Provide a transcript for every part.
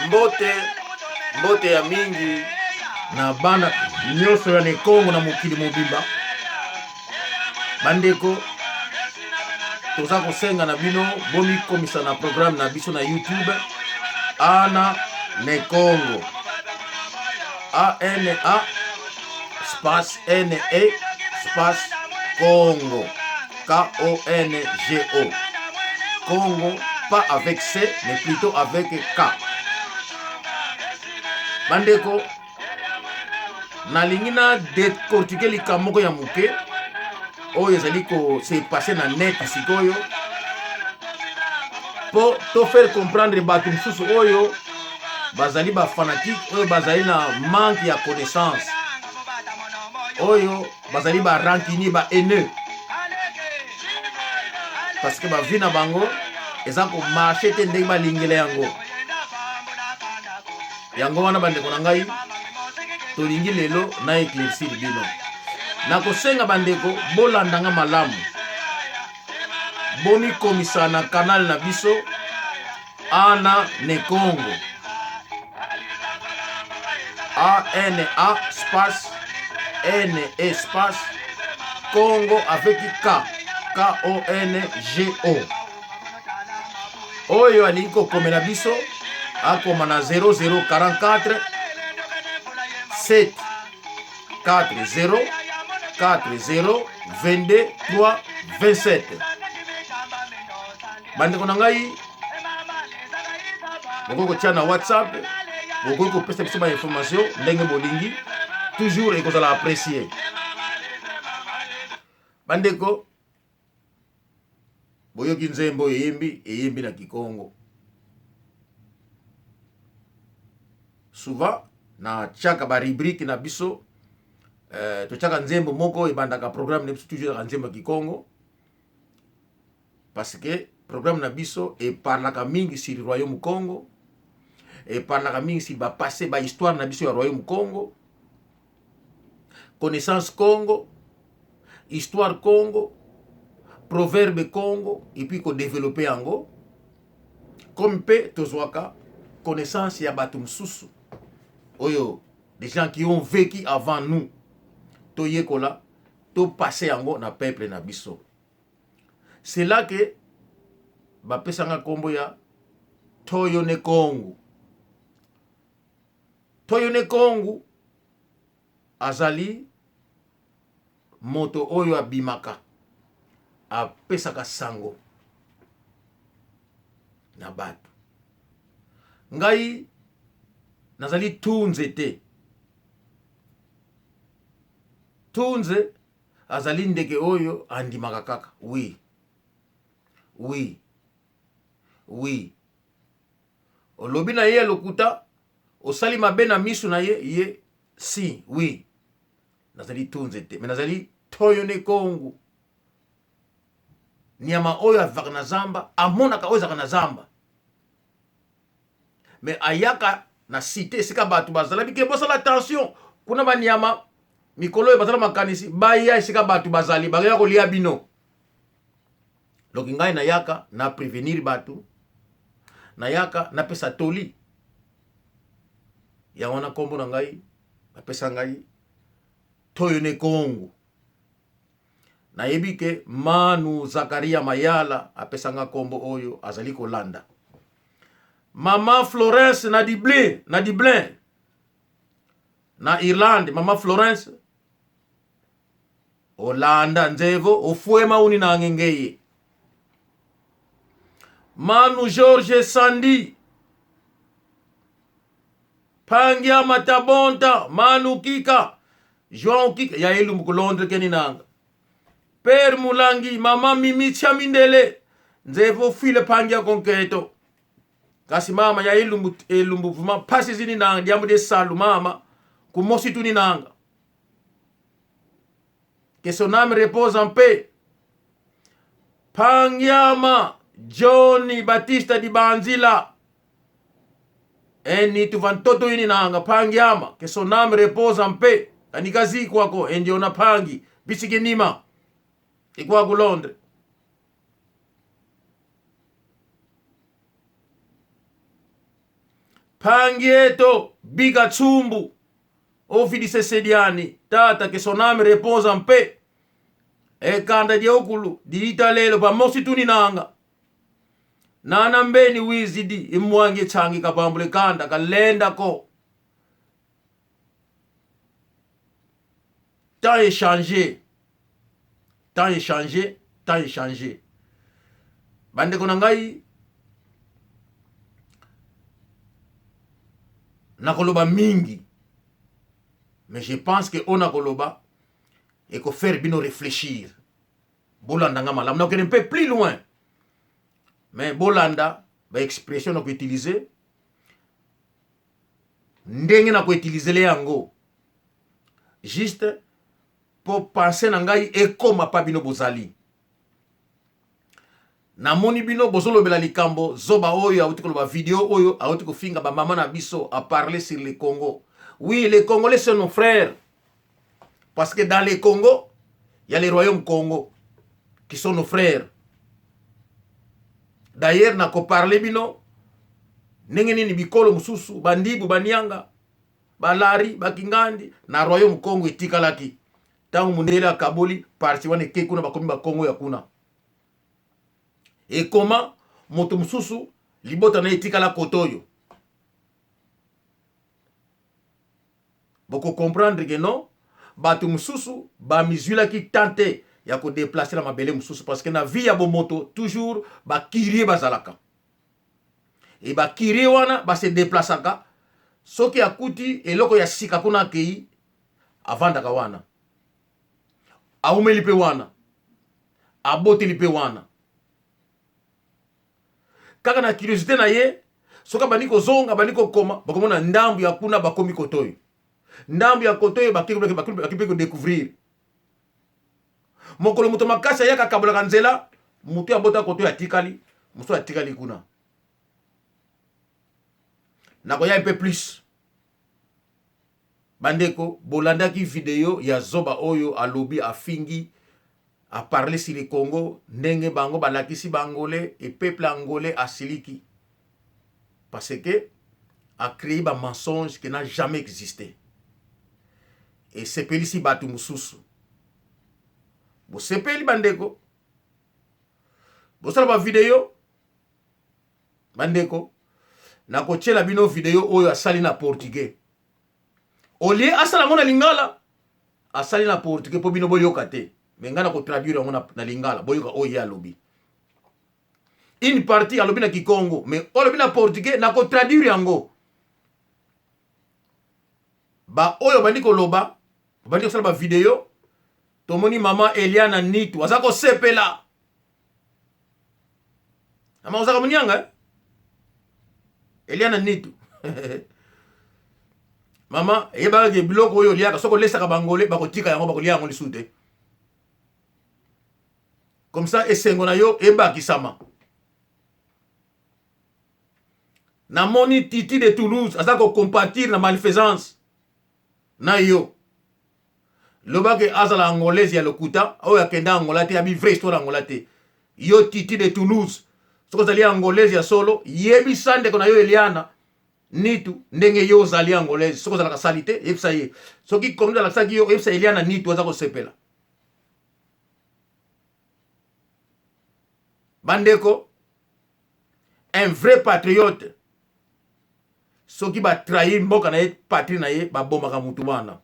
Mbote, mbote ya mingi na bana nyonso ya Nekongo na mokili mobimba. Bandeko, toza kosenga na bino bomikomisa na programme na biso na YouTube Ana Nekongo, A N A space N E space Congo, K O N G O. Congo, pas avec C, mais plutôt avec K. Bandeko, nalingi na décortiquer likambo moko ya moke oyo ezali ko se passer na net sikoyo mpo to faire comprendre bato mosusu oyo bazali ba fanatique oyo bazali na manque ya connaissance oyo bazali ba rancunier ba haineux parce que ba vie na bango eza ko marcher te ndenge balingela yango yango wana bandeko na ngai tolingi lelo na éclaircir bino nakosenga bandeko bolanda nga malamu bomikomisa na kanal na biso Ana Nekongo. A N A space N espace Congo avec K K O N G O. Oyo alingi kokomela biso akoma na 0044 7 4 0 4 0 22 3 27. Bandeko na ngai, bokoki kotia na WhatsApp, bokoki kopesa biso ba information ndenge bolingi, toujours ekozala apprécié. Bandeko, boyoki nzembo eyembi eyembi na Kikongo. Souvent na tiaka ba rubrique na biso eh, totiaka nzembo moko ebandaka programme na biso toujours ezalaka nzembo ya Kikongo parce que programme na biso eparlaka mingi sur royaume Congo, eparlaka mingi sur ba passé ba histoire na biso ya royaume Congo, connaissance Congo, histoire Congo, proverbe Congo, et puis ko développer yango comme mpe tozwaka connaissance ya bato mosusu oyo des gens qui ont vécu avant nous, toyekola to passer yango na peuple na biso. C'est là que bapesanga kombo ya Toyo ne Kongo. Toyo ne Kongo azali moto oyo abimaka apesaka sango na bato. Ngai nazali tunze te. Tunze azali ndeke oyo andimaka kaka oui oui oui olobi na ye ya lokuta osali mabe na misu na ye ye si oui nazali tunze te me nazali toyo ne kongo nyama oyo avaka na zamba amonaka oyo ezalaka na zamba mais ayaka na cité esika bato bazala bike bosala attention kuna banyama mikolo oyo bazala makanisi baya esika bato bazali bakoya kolia bino donc ngai nayaka na prevenir bato nayaka napesa toli yango wana nkombo na ngai bapesa ngai toyo ne kongo Nayebi ke Manu Zakaria Mayala apesa nga kombo oyo azali kolanda. Mama Florence na Dublin, na Dublin na Irlande, Mama Florence olanda nzevo ofuema uni na ngengeye. Manu Georges Sandi Pangia Matabonta Manu Kika João Kika ya elumbu ku Londres keni nanga Père Mulangi Mama Mimi Chamindele nzevo file Pangia konketo kasi mama ya elumbu elumbu vraiment pasi zini nanga diambu de salu mama kumosi tuni nanga que son âme repose en paix Pangiama Johnny Batista di Banzila Eni tuva ntoto ini nanga pangiama que son âme repose en paix kanikazi kwako endiona pangi bisikinima ikwa ku Londres Pangieto Biga Tsumbu Ovidi Sesediani tata que son âme repose en paix ekanda diokulu diita lelo pamosi tuni nanga nana mbeni wizidi imwangi changi kapambule kanda kalenda ko temps échangé temps échangé temps échangé bandeko na ngai nakoloba mingi mais je pense que oyo nakoloba ekofaire bino réfléchir bolanda nga malamu nakokende mpe plus loin mais bolanda baexpression nakoutilize ndenge na koutilisele yango juste mpo pense na ngai ekoma pa bino bozali namoni bino bozolobela likambo zoba oyo awuti koloba video oyo awuti kofinga bamama na biso a parler sur le Congo oui les Congolais sont nos frères parce que dans le Congo il y a les royaumes Congo qui sont nos frères d'ailleurs nakoparle bino ndenge nini bikolo mosusu bandibu banianga balari bakingandi na royaume Congo etikalaki ntango mondele akaboli parti wana ekei kuna bakomi bakongo ya kuna ekoma moto mosusu libota na ye etikala kote oyo boko comprendre que non bato mosusu bamizwilaki temps te ya kodeplace na mabele mosusu parce que na vie ya bomoto toujours bakirie bazalaka e bakirie wana base deplasaka soki akuti eloko ya sika kuna akei avandaka wana aumeli mpe wana aboteli mpe wana kaka na curiosité na ye soki abandi kozonga abandi kokoma bakomona ndambu ya kuna bakomi kote oyo ndambu ya kote oyo bakei mpe kodécouvrir mokolo moto makasi ayaka akabolaka nzela moto ya bota kote oyo atikali mosusu atikali kuna nakoya mpe plus Bandeko bolandaki video ya zoba oyo alobi afingi a parler sur le Congo ndenge bango balakisi ba angolais et peuple angolais asiliki parce que a créé ba mensonges qui n'a jamais existé esepelisi bato mosusu bosepeli bandeko bosala ba video bandeko nakotiela bino video oyo asali na portugais olie asala yango na lingala asali na portugais mpo bino boyoka te me ngai nakotraduire yango na, na lingala boyoka oyo ye alobi une partie alobi na kikongo mais oyo alobi na portugais nakotraduire yango baoyo bandi koloba bandi kosala bavideo tomoni mama Eliana Nitu aza kosepela ama ozaka monianga eh? Eliana Nitu mama eyebaka ke biloko oyo oliaka soki olesaka bangole bakotika yango bakolia yango lisusu te comme ça esengo na yo ebakisama namoni titi de toulouse aza kocompatir na malfaisance na yo loba ke azala angolaise ya lokuta oyo akenda angola te abi vraie histoire angola te yo titi de toulouse soki ozali angolaise ya solo yebisa ndeko na yo eliana nitu ndenge yo ozali angolaise soki ozalaka sali te yebisa ye soki kombi alakisaki yo yebisa eliana nitu aza kosepela bandeko un vrai patriote soki ba trahir mboka na ye patrie na ye babomaka mutu wana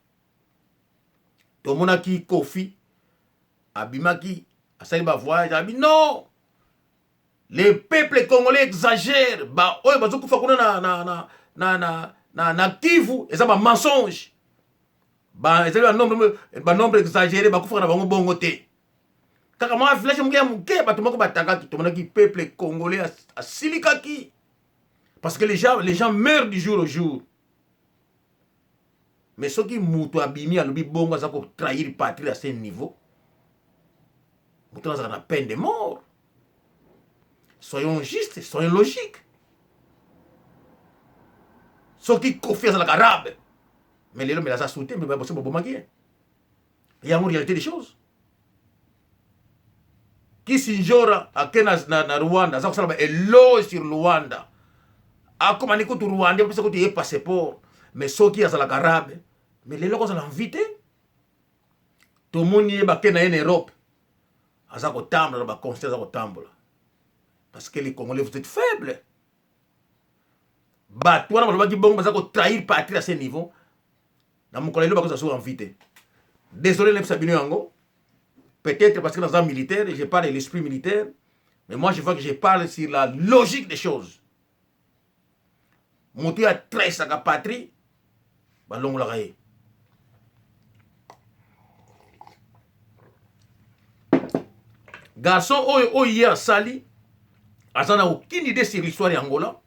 tomonaki kofi abimaki asali ba voyage abi non le peuple congolais exagère ba oyo bazokufa kuna na, na, na, na, na, na, na kivu eza ba mensonge ba ezali ba nombre ba nombre exagéré bakufaka na bango bongo te kaka mwa village moke ya moke bato moko batakaki tomonaki peuple congolais asilikaki parce que les gens, les gens meurent du jour au jour mais soki moto abimi alobi bongo aza kotrahir patrie à ce niveau moto azalaka na peine de mort soyons justes soyons logiques soki kofi azalaka arabe mais lelo mele aza sute me bosi bobomaki ye yango réalité des choses kisinjora ake na, na, na rwanda aza kosala ba éloge sur rwanda Akoma ni kutu Rwandais, bapesa kutu ye passeport. Mais soki azalaka arabe, mais lelo akozala en vie te. Tomoni ye bake na ye na Europe, aza kotambola na baconseil, aza kotambola. Parce que les Congolais, vous êtes faibles. Bato wana balobaki bongo baza kotrahir patrie à ce niveau. Na mokolo lelo bakozala so en vie te. Désolé nayebisa bino yango. Peut-être parce que dans un militaire, je parle de l'esprit militaire, mais moi je vois que je parle sur la logique des choses. Moto ya trahisaka patrie, balongolaka ye. Garçon oyo oyo ye asali, aza na aucune idée sur l'histoire ya Angola.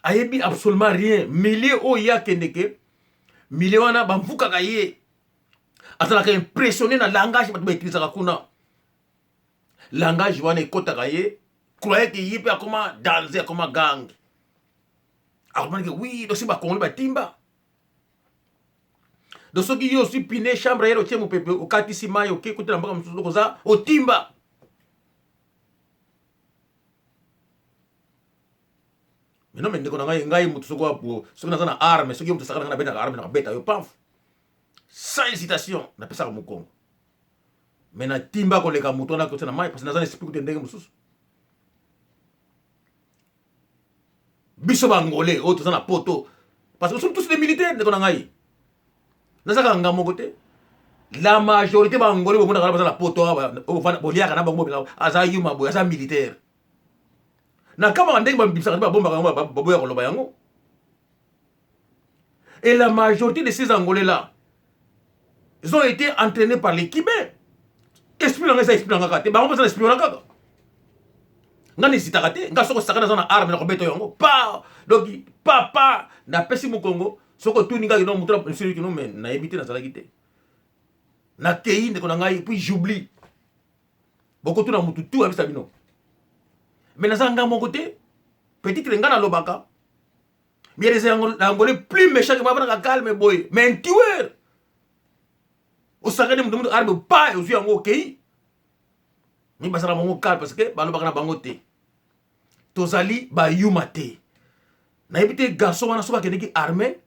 Ayebi absolument rien. Milieu oyo ye akendeke, milieu wana bamvukaka ye. Azalaka impressionné na langage bato bautilisaka kuna. Langage wana ekotaka ye, croyait que ye mpe akoma danse, akoma gang. Akomani ke oui, dosi bakongoli batimba. Donc soki yo ozwi pine chambre yere otie mopepe okatisi mai oke kuta na mboka mosusu okoza otimba. Mais non, mais ndeko na ngai, ngai moto soki wapo, soki naza na arme, soki yo moto osakana ngai nabetaka arme, nakobeta yo pamf. Sans hésitation, napesaka mokongo. Mais natimba koleka moto wana kotia na mai parce que naza na esprit kutu ndenge mosusu. Biso ba Angolais oyo toza na poto, parce que nous sommes tous des militaires ndeko na ngai. Nazaka nga moko te. La majorité ba Angolais bomonaka baza na poto awa, oyo boliaka na bango, bobelaka, aza yuma boye, aza militaire. Na kamaka ndenge babimisaka nde babombaka yango, baboya koloba yango. Et la majorité de ces Angolais là, ils ont été entraînés par les Cubains. Esprit na ngai eza esprit na ngai kaka te, bango baza na esprit wana kaka. Nga n'hésitaka te, nga soko sakana naza na arme na kobeta yango. Pa, donc papa napesi mokongo, soko otuni ngai no moto na soki no mais nayebi te, nazalaki te. Nakei ndeko na ngai, puis j'oublie. Bokotuna motu tu abisa bino. Mais naza nga moko te. Peut-être nga nalobaka. Mais il y a des Angolais plus méchants que moi, banaka calme boy, mais un tueur. Osakani moto moto arme pa ozwi yango okei. Mais basala bango calme parce que balobaka na bango te. Tozali bayuma te. Nayebi te garçon wana soki akendeki armée,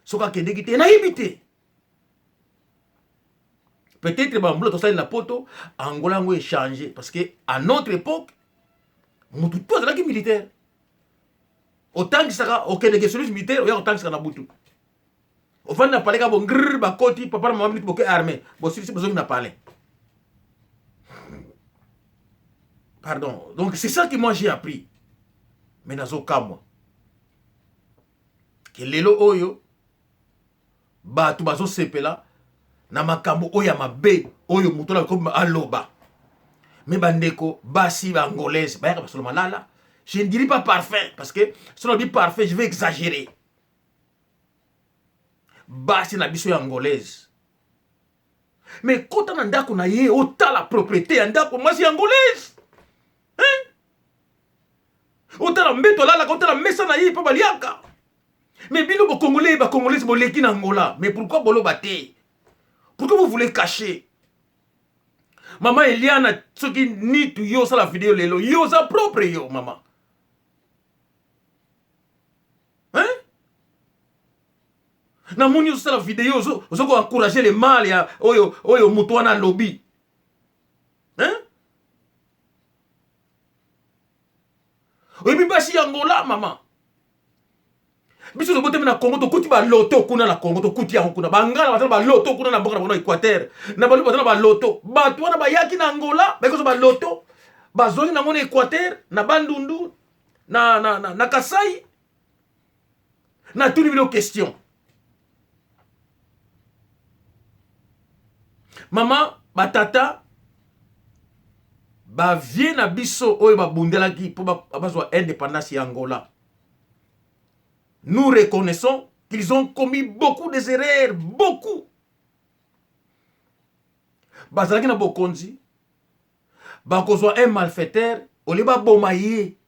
soki akendeki te, nayebi te. Peut-être bambula tosali na poto, Angola yango échanger parce que à notre époque, motu to azalaki militaire. Otangisaka, okendeke service militaire, oya kotangisaka na butu. Ofandi na palais ka bo ngrrr, bakoti papa na mama minute boke armée, bosilisi bozongi na palais. Pardon. Donc c'est ça que moi j'ai appris. Mais nazokamwa ke lelo oyo bato bazosepela na makambo oyo ya mabe oyo moto na komi aloba. Mais bandeko basi ba angolaise bayaka basolo malala. Je ne dirais pas parfum parce que si on dit parfum, je vais exagérer. Basi na biso ya angolaise. Mais kota na ndako na ye, otala propriété ya ndako mwasi ya angolaise. Hein? Otala mbeto alalaka, otala mesa na ye mpo baliaka. Mais bino bo Congolais, ba Congolais boleki na Angola. Mais pourquoi boloba te? Pourquoi vous voulez cacher? Maman Eliana, soki nitu yo sala vidéo lelo, yo za propre yo maman. Hein? Namoni osala vidéo ozo ozo ko encourager le mal ya oyo oyo moto wana alobi. Hein? Oyebi basi ya Angola maman. Biso tobotami na Congo, tokuti ba loto kuna na Congo, tokuti yango kuna. Bangala baza na ba loto kuna na mboka na bango na Équateur. Na baluba baza na ba loto. Bato wana bayaki na Angola, bayaki kozwa ba loto, bazongi nango na Équateur, na Bandundu, na Kasai. Natuni bino question. Mama, batata, ba vieux na biso oyo babundelaki mpo bazwa indépendance ya Angola. Nous reconnaissons qu'ils ont commis beaucoup des erreurs, beaucoup. Bazalaki na bokonzi, bakozwa un malfaiteur, olie baboma ye,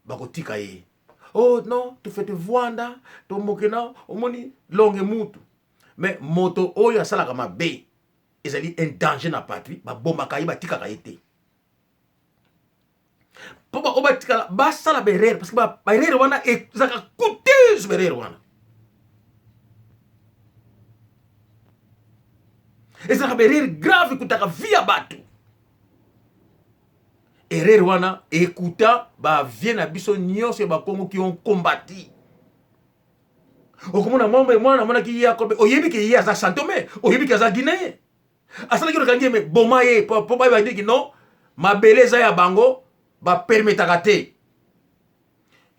bakotika ye. Oh non, tofete vwanda, tomokena, omoni longe mutu. Mais moto oyo asalaka mabe, ezali un danger na patrie, babomaka ye, batikaka ye te. Mpo baoyo batikala basala baerreur, parce que baerreur wana ezalaka coûteuse, baerreur wana ezalaka baerreur grave, ekutaka vie ya bato. Erreur wana ekuta bavie na biso nyonso ya bakongo qui ont combattu. Okomona mwa mwana amonaki ye akobe, oyebi ke ye aza santome, oyebi ke aza guinéen, asalaki okangi ye, me boma ye po bayeba ndiki non, mabele eza ya bango, bapermetaka te.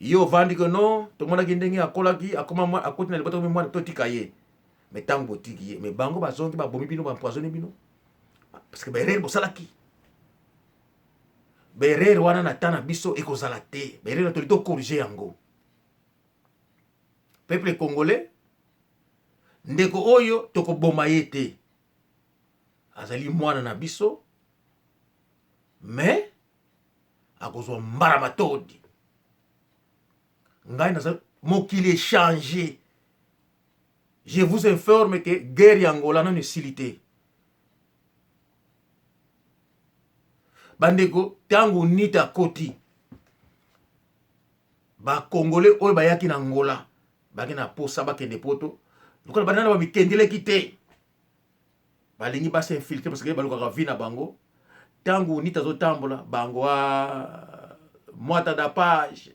Yo ovandi ke non, tomonaki ndenge akolaki, akoma akoti na libota, mwana totika ye. Me ntango botiki ye, me bango bazongi, babomi bino, baempoisonne bino, parce que baerreur bosalaki, baerreur wana na temps na biso ekozala te. Baerreur toli tocorrige yango. Peuple congolais, ndeko oyo tokoboma ye te, azali mwana na biso, mais akozwa mbala matodi. Ngai naza mokili échange. Je vous informe que guerre ya Angola nano esili te, bandeko. Ntango nita akoti, bakongole oyo bayaki na Angola bayaki na posa bakende Poto lokola banana bamikendeleki te, balingi bas'infiltre parce que balukaka vie na bango. Ntango nita azotambola, bango a mwata da page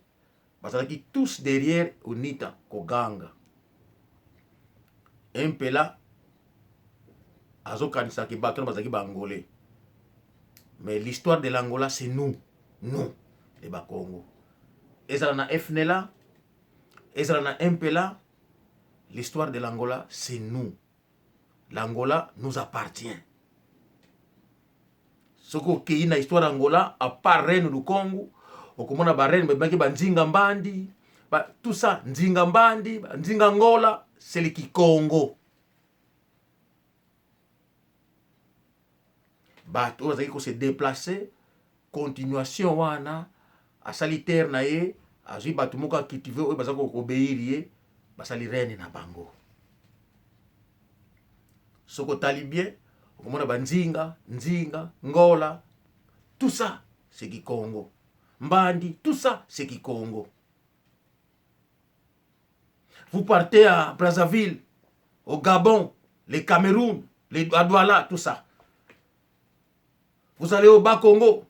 bazalaki tous derrière Unita koganga. Mpela azokanisaki bato wana bazalaki baangolais, mais l'histoire de l'Angola, c'est nous, nous les Bakongo. Ezala na FNLA, ezala na MPLA, l'histoire de l'Angola, c'est nous. L'Angola nous appartient. Soki okei na histoire Angola, à part reine Lukongo, okomona bareine babimaki banzinga mbandi ba, tout ça, nzinga mbandi, nzinga Ngola, c'est le Kikongo. Bato oyo bazalaki kose déplacer, continuation wana asali terre na ye, azwi bato moko acultive oyo baza koobéir ye, basali reine na bango. Soki otali bien, okomona banzinga, nzinga Ngola, tout ça c'est Kikongo. Mbandi, tout ça c'est Kikongo. Vous partez à Brazzaville, au Gabon, les Cameroun, les Douala, tout ça, vous allez au Bas-Congo,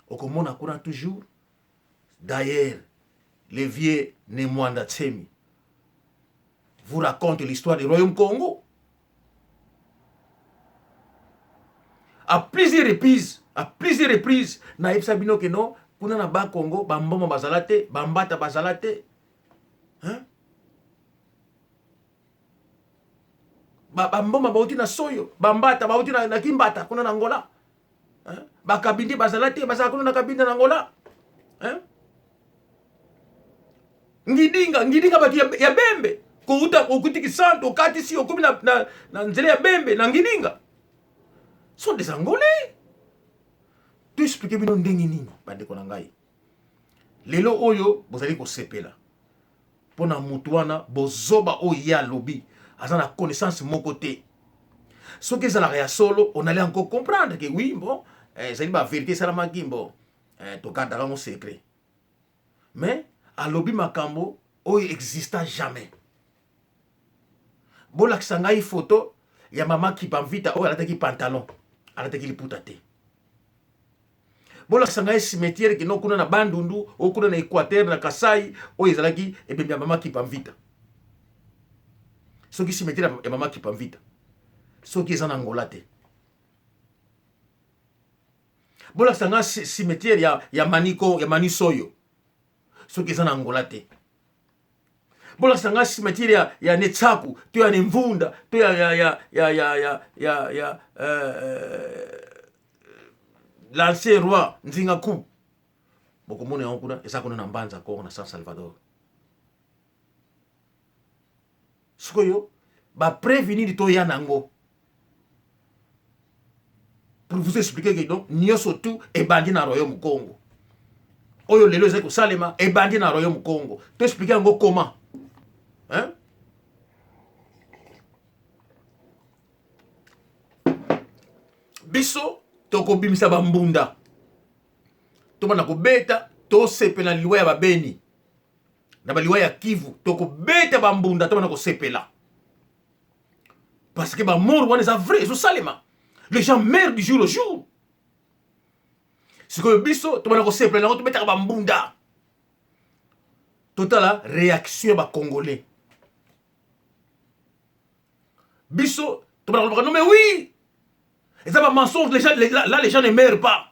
okomona kuna toujours. D'ailleurs, les vieux Ne Mwanda Tsemi vous raconte l'histoire du royaume Congo à plusieurs reprises, à plusieurs reprises. Nayebisa bino ke non, kuna na Bas-Congo bamboma bazala te, bambata bazala te, hein? Bamboma bauti na Soyo, bambata bauti na Kimbata kuna na Angola, hein? Bakabindi bazala te, bazala kuna na Kabinda na Angola, hein? Ngidinga, ngidinga bato ya Bembe, kouta okuti Kisantu, okatisi, okomi na nzela ya Bembe na Ngidinga, sont des Angolais. Toexpliquer bino ndenge nini, bandeko na ngai? Lelo oyo bozali kosepela mpo na mutu wana, bozoba oyo ye alobi, aza na connaissance moko te. Soki ezalaka ya solo, on allait encore comprendre que oui, bon, ezali bavérité esalamaki, bon, togardaka yango secret. Mais alobi makambo oyo exista jamais. Bolakisa ngai photo ya mama Kipamvita oyo alataki pantalon, alataki liputa te. Bolakisa ngai cimetière kino kuna na Bandundu, oyo kuna na Équateur, na Kasai, oyo ezalaki ebembe ya mama Kipamvita. Soki cimetière ya mama Kipamvita soki eza na Angola te, bolakisa ngai cimetière ya Maniko, ya Manisoyo, soki eza na Angola te. Bolakisa ngai cimetière ya Netsaku to ya Nemvunda to ya l'ancien roi Nzingaku. Bokomona yango kuna, eza kuna na Mbanza Kongo, na San Salvador. Sikoyo bapreuve nini toya nango pour vous expliquer que donc nyonso tout ebandi na royaume Congo? Oyo lelo ezali kosalema ebandi na royaume Congo. Toexpliquer yango comment, hein? Biso tokobimisa bambunda. Tobanda kobeta, tosepela liwa ya babeni na baliwa ya Kivu, tokobeta bambunda, tobanda kosepela parce que bamort wana eza vrai, ezosalema. Les gens meurent du jour au jour. Sikoyo biso tobanda kosepela yango, tobetaka bambunda, totala réaction ya bacongolais. Biso tobanda kolobaka: non mais oui, eza bamensonge, les gens, là les gens ne meurent pas,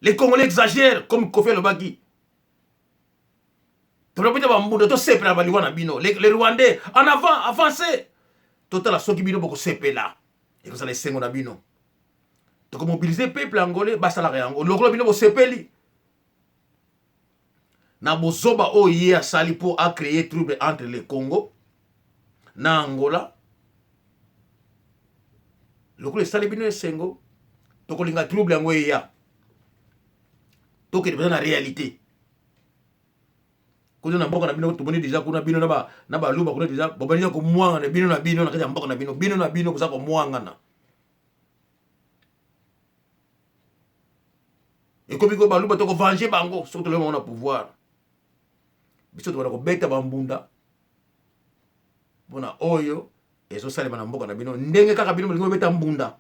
les Congolais exagèrent, comme Kofi alobaki. Tobeta bambunda, tosepela baliwa na bino. Les Rwandais, en avant, avancez, totala soki bino bokosepela, ekozala esengo na bino. Tokomobilize peuple angolais, basalaka yango lokola bino bosepeli na bozoba oyo ye asali mpo acréer trouble entre le Congo na Angola. Lokola esali bino esengo, tokolinga trouble yango eya. Tokende mpenza na réalité kuna na mboka na bino. Tomoni déjà kuna bino na baluba kuna déjà bobandi komwangana bino na bino na kati ya mboka na bino. Bino na bino koza komwangana, ekomi ko baluba. Tokovange bango soki tolobi bango na pouvoir. Biso tobanda kobeta bambunda mpona oyo ezosalema na mboka na bino, ndenge kaka bino bolingi bobeta mbunda.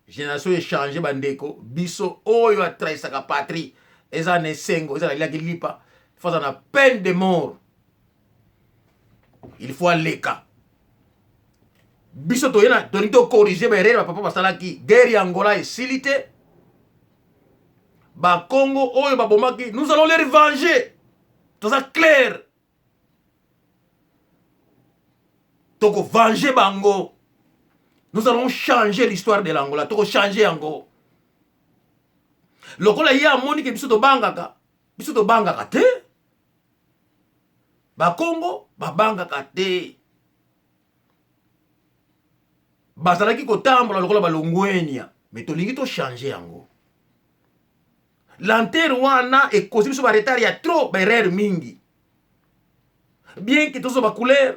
Génération echange, bandeko. Biso oyo atrahisaka patrie, eza na esengo, eza naliaki lipa, il faut aza na peine de mort, il faut aleka. Biso toye, tolingi tocorrige baerreur bapapa basalaki. Guerre ya Angola esili te. Bakongo oyo babomaki, nous allons les venger. Toza clair, tokovange bango. Nous allons changer l'histoire de l'Angola, tokochange yango. Lokola ye amoni ke biso tobangaka, biso tobangaka te, bakongo babangaka te, bazalaki kotambola lokola balongwenia, me tolingi tochange yango. Lenteur wana ekosi biso baretard ya trop, baerreur mingi. Bien ke tozo bacouleur,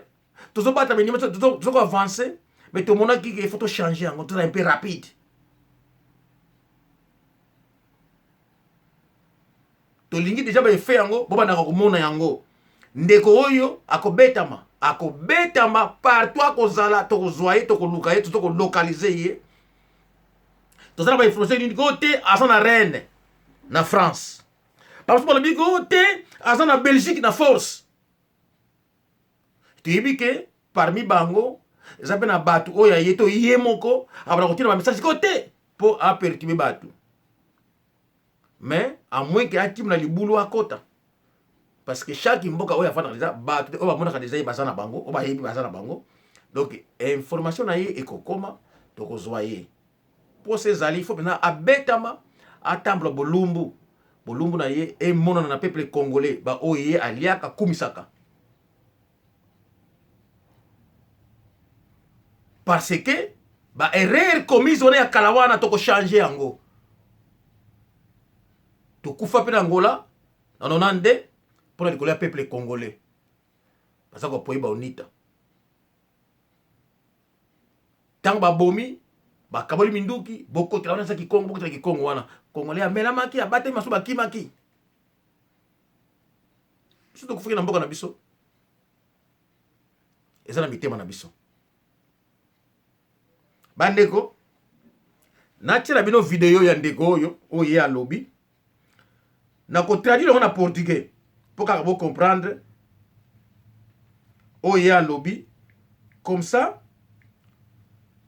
tozobata minima, tozo koavance, mais tomonaki ke faut tochange yango, tozala un peu rapide. Tolingi deja baeffet yango, bobandaka komona yango. Ndeko oyo akobetama, akobetama partout akozala, tokozwa ye, tokoluka ye, tokolokalize ye. Toza na bainfluence nini ko te, aza na Rennes na France, bamosusu balobi ko te, aza na Belgique na force. Toyebi ke parmi bango eza mpe na bato oyo aye to ye moko abanda kotina bamessage ko te mpo aperturbe bato, mais à moins ke akima na libulu akota, parce que chaque mboka oyo afandaka deja, bato oyo bamonaka deja ye baza na bango, oyo bayebi baza na bango. Donc information na ye ekokoma, tokozwa ye. Mposa ezali, fo mpenza abetama, atambola bolumbu, bolumbu na ye emonana na peuple congolais, baoyo ye aliaka, akumisaka, parce que ba erreur commise wana ya kala wana, tokochange yango. Tokufa mpe na Angola na 92 mpona likolo ya peuple congolais baza koapoye baonita. Ntango babomi, bakaboli minduki, bokotela wana eza kikongo, bokotela kikongo wana, congolais amelamaki, abatami, maso bakimaki. Biso tokufaki na mboka na biso, eza na mitema na biso. Bandeko, natiela bino video ya ndeko oyo, oyo ye alobi. Nakotraduire yango na portugais mpo kaka bocomprendre oyo ye alobi. Comme ça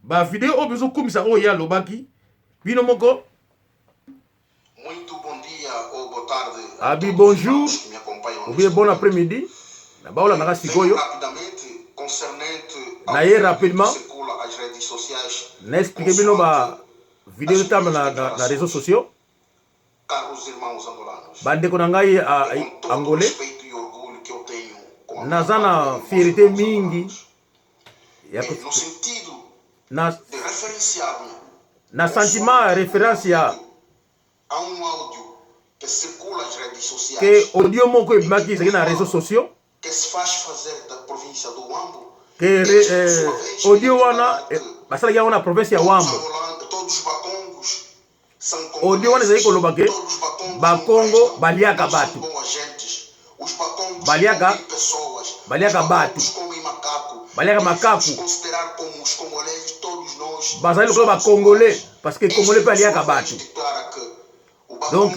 bavideo oyo bizokumisa oyo ye alobaki, bino moko. Muito bom dia ou boa tarde a Abi todos os bonjour irmãos que me acompanham ou bien neste bon momento. après-midi na baolandaka Venho sikoyo. rapidamente concernente Na ao ye vídeo que rapidement circula às redes sociais na explike bino consoante ba video as ezotambola minhas na, na, na réseaux declarações. sociaux. Caros irmãos angolanos, Bandeko na ngai é com todo o angolais, respeito e orgulho que eu tenho com a minha naza pátria na e meus fierté irmãos mingi angolanos, ya é no sentido na, de referenciar-me na sentiment ya consoante o meu référence ya vídeo a um áudio que circula às redes sociais ke audio moko em que ebimaki um ezalaki na réseaux irmão sociaux que se faz fazer da província do Huambo, ke este, por sua vez, audio vem wana declarar que basalaki yango na province ya todos os Wambo angolanos, todos os bacongos Audio wana ezali koloba ke bakongo baliaka bato, baliaka baliaka bato, baliaka makaku, bazali lokola bacongolais parce que congolais mpe aliaka bato. Donc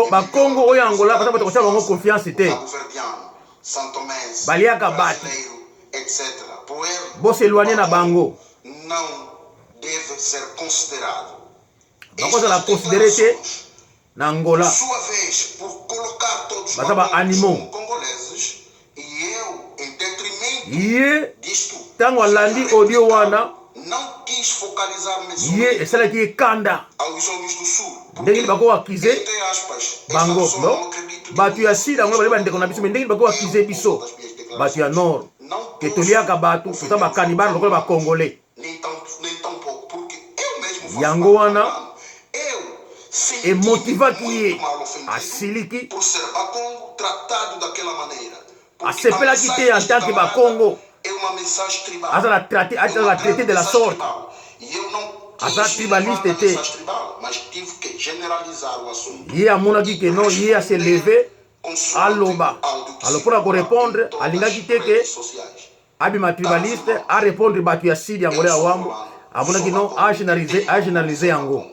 bakongo oyo Angola baza bato kosala bango confiance te, baliaka bato, bos'éloigner na bango, bakozala considéré te na Angola, baza baanimaux. Ye ntango alandi audio wana, ye esalaki ye kanda ndenge nini bakoaccuser bango. No, bato ya sud yango bali bandeko na biso, mais ndenge nini bakoaccuser biso bato ya nord ke toliaka bato, toza bacannibales lokola bacongolais? Yango wana emotivaki ye, asiliki, asepelaki te en tant que bakongo azala traité, azala traité de la sorte. Aza tribaliste te. Ye amonaki ke non, ye ase lever, aloba. Alors, mpona korépondre, alingaki te ke abima tribaliste, arépondre bato ya sud yango ya Wambo. Amonaki non, agénéraliser, agénéraliser yango.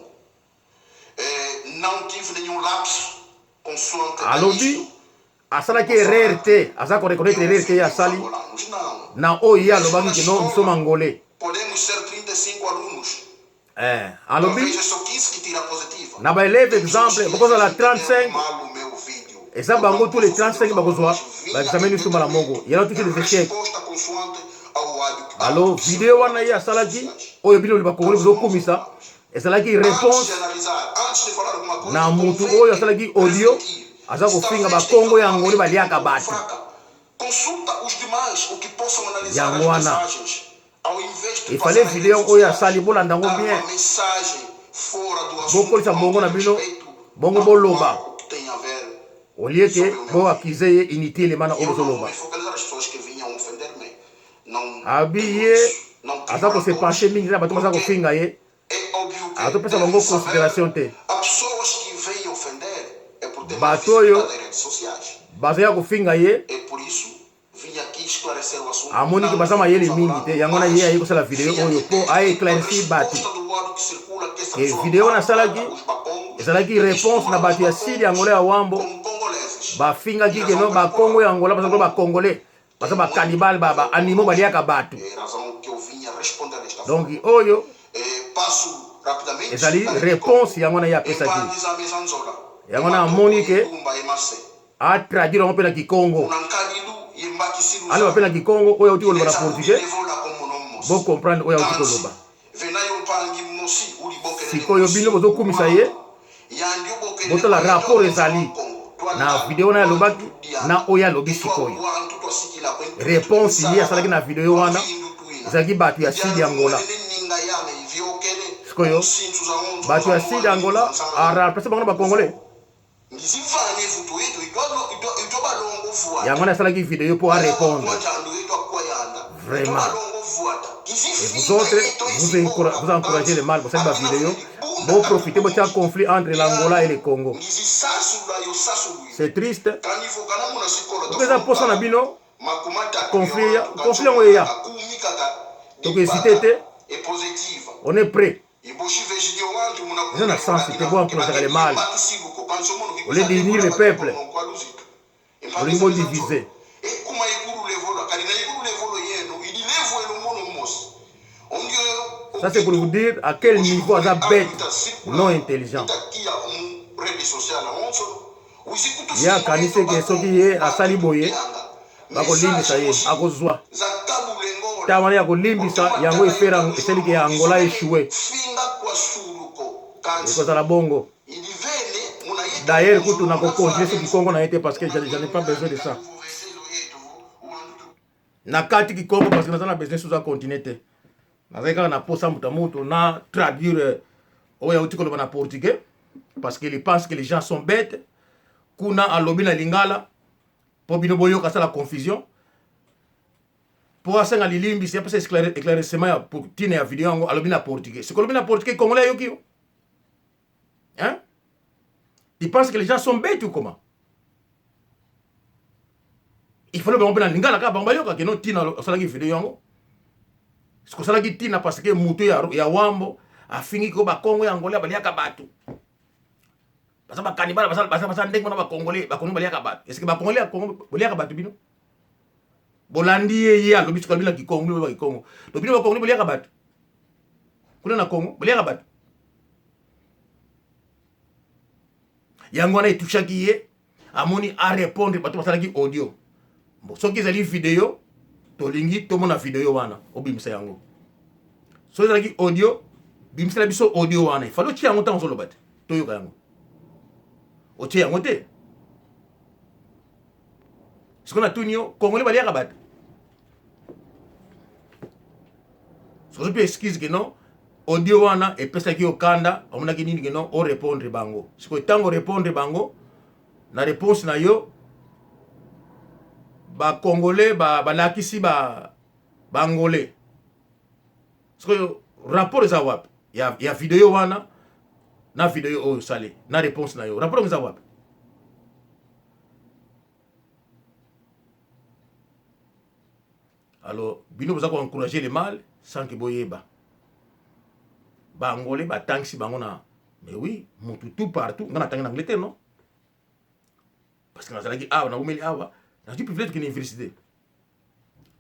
Alobi asalaki erreur te, aza koreconnaître erreur te ye asali na oyo ye alobaki ke non, nous sommes angolais. Alobi na baélève, exemple, bokozala 35, eza bango tous les 35 bakozwa baexamen nyonso mbala moko, yala tous les échecs. Alors, video wana ye asalaki, oyo bino bakongoli bozokumisa, ezalaki réponse na mutu oyo asalaki audio aza kofinga bakongo ya ngoli baliaka bato. Yango wana efale video oyo asali, bolanda yango bien, bokolisa bongo na bino bongo, boloba au lieu ke boaccuser ye inutile mana oyo bozoloba. Abi ye aza kose pencher mingi na bato baza kofinga ye, azopesa bango considération te. Bato oyo bazoya kofinga ye, amoni ke baza mayele mingi te. Yango wana ye aye kosala video oyo mpo aéclaircir bato e video wana asalaki ezalaki réponse na bato ya sud ya Angola ya Wambo bafingaki ke non, bakongo ya Angola baza bacongolais, baza bacannibales, baanimaux, baliaka bato. Donc oyo ezali réponse. Yango wana ye apesaki yango wana, amoni ke atraduire yango mpe na kikongo, aloba mpe na kikongo oyo auti koloba na portugais, bocomprendre oyo auti koloba. Sikoyo bino bozokumisa ye, botala rapport ezali na video wana alobaki na oyo alobi sikoyo. Réponse ye asalaki na video wana ezalaki bato ya sud ya Angola. Sikoyo bato ya sud ya Angola aremplace bango na bacongolais. Yango wana asalaki video mpo arépondre vraiment. Et vous autres, vous, vous encouragez le mal. Bosali bavideo, boprofite, botia conflit entre l'Angola et le Congo. C'est triste. Eza mposa na bino conflit, conflit yango eya, tokohésite te, on est prêt. Eza na sens te boencourageaka le mal au lieu d'unir le peuple. Olingi bodivise. Ça, c'est pour vous dire à quel niveau aza bête, non intelligent. Ye akanisi ke soki ye asali boye, bakolimbisa ye, akozwa ta wana ya kolimbisa yango. Efera esaliki ya Angola échoué, ekozala bongo. D'ailleurs kutu nakocontinue soki kongo na ye te, parce que j'en ai pas besoin de ça. Na kati kikongo, parce que naza na besoin soza continue te. Nazali kaka na posa moto ya moto na traduire oyo auti koloba na portugais, parce que il pense que les gens sont bêtes. Kuna alobi na lingala mpo bino boyoka, asala confusion. Mpo asenga lilimbisi, apesa éclaircissement ya ntina ya video yango. Alobi na portugais. Soki olobi na portugais, congolais ayoki yo, hein? Tu penses que les gens sont bêtes ou comment? Il fallait bango mpe na lingala kaka, bango bayoka que non, ntina osalaki video yango, soki osalaki ntina parce que moto ya Wambo afingi ko Bakongo ya Angola baliaka bato, baza bakanibala, baza ndenge wana. Bakongolais, Bakongo baliaka bato. Est ce que Bakongolais ya Kongo boliaka bato? Bino bolandi ye, ye alobi, soki alobi na kikongo, bino kikongo to bino Bakongolais boliaka bato kuna na Kongo, boliaka bato. Yango wana etushaki ye, amoni arépondre bato basalaki audio. Bon, soki ezali video, tolingi tomona video wana, obimisa yango. Soki ezalaki audio, bimisela biso audio wana. Ifale otia yango ntango ozoloba te, toyoka yango. Otie yango te. Sikoyo natuni yo, Congolais baliaka bato? Soki mpe excuse que non, audio wana epesaki yo kanda, omonaki nini que non, orépondre bango. Sikoyo ntango orépondre bango, na réponse na yo, Bacongolais balakisi Baangolais. Sikoyo rapport eza wapi ya video wana na video oyo osali na réponse na yo? Rapport eza wapi? Alors bino boza koencourager le mal sans que boyeba. Baangolais batangisi bango na, mais oui, mutu tout partout. Nga natangi na Angleterre, non parce que nazalaki awa, naumeli awa, nazwi privilège kokende université.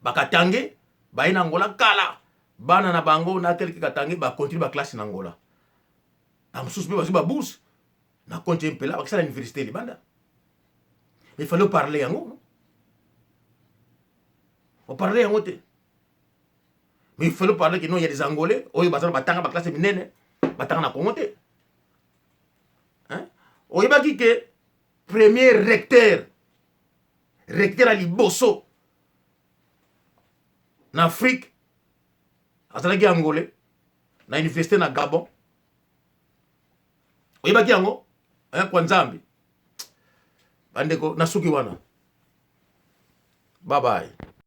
Bakatange baye na Angola kala, bana na bango na quelques Katange bacontinue baclasse na Angola. Bamosusu mpe bazwi babourse na compte mpela, bakisala université libanda. Mais il fallait parler yango, oparle yango te. Mais il fallait parler que non, il y a des Angolais oyo bazala, batanga baclasse minene, batanga na Congo te, hein? Oyebaki que premier recteur, recteur ya liboso na Afrique azalaki Angolais na université na Gabon? Oyebaki yango kwa Nzambe? Bandeko, nasuki wana. Bye bye.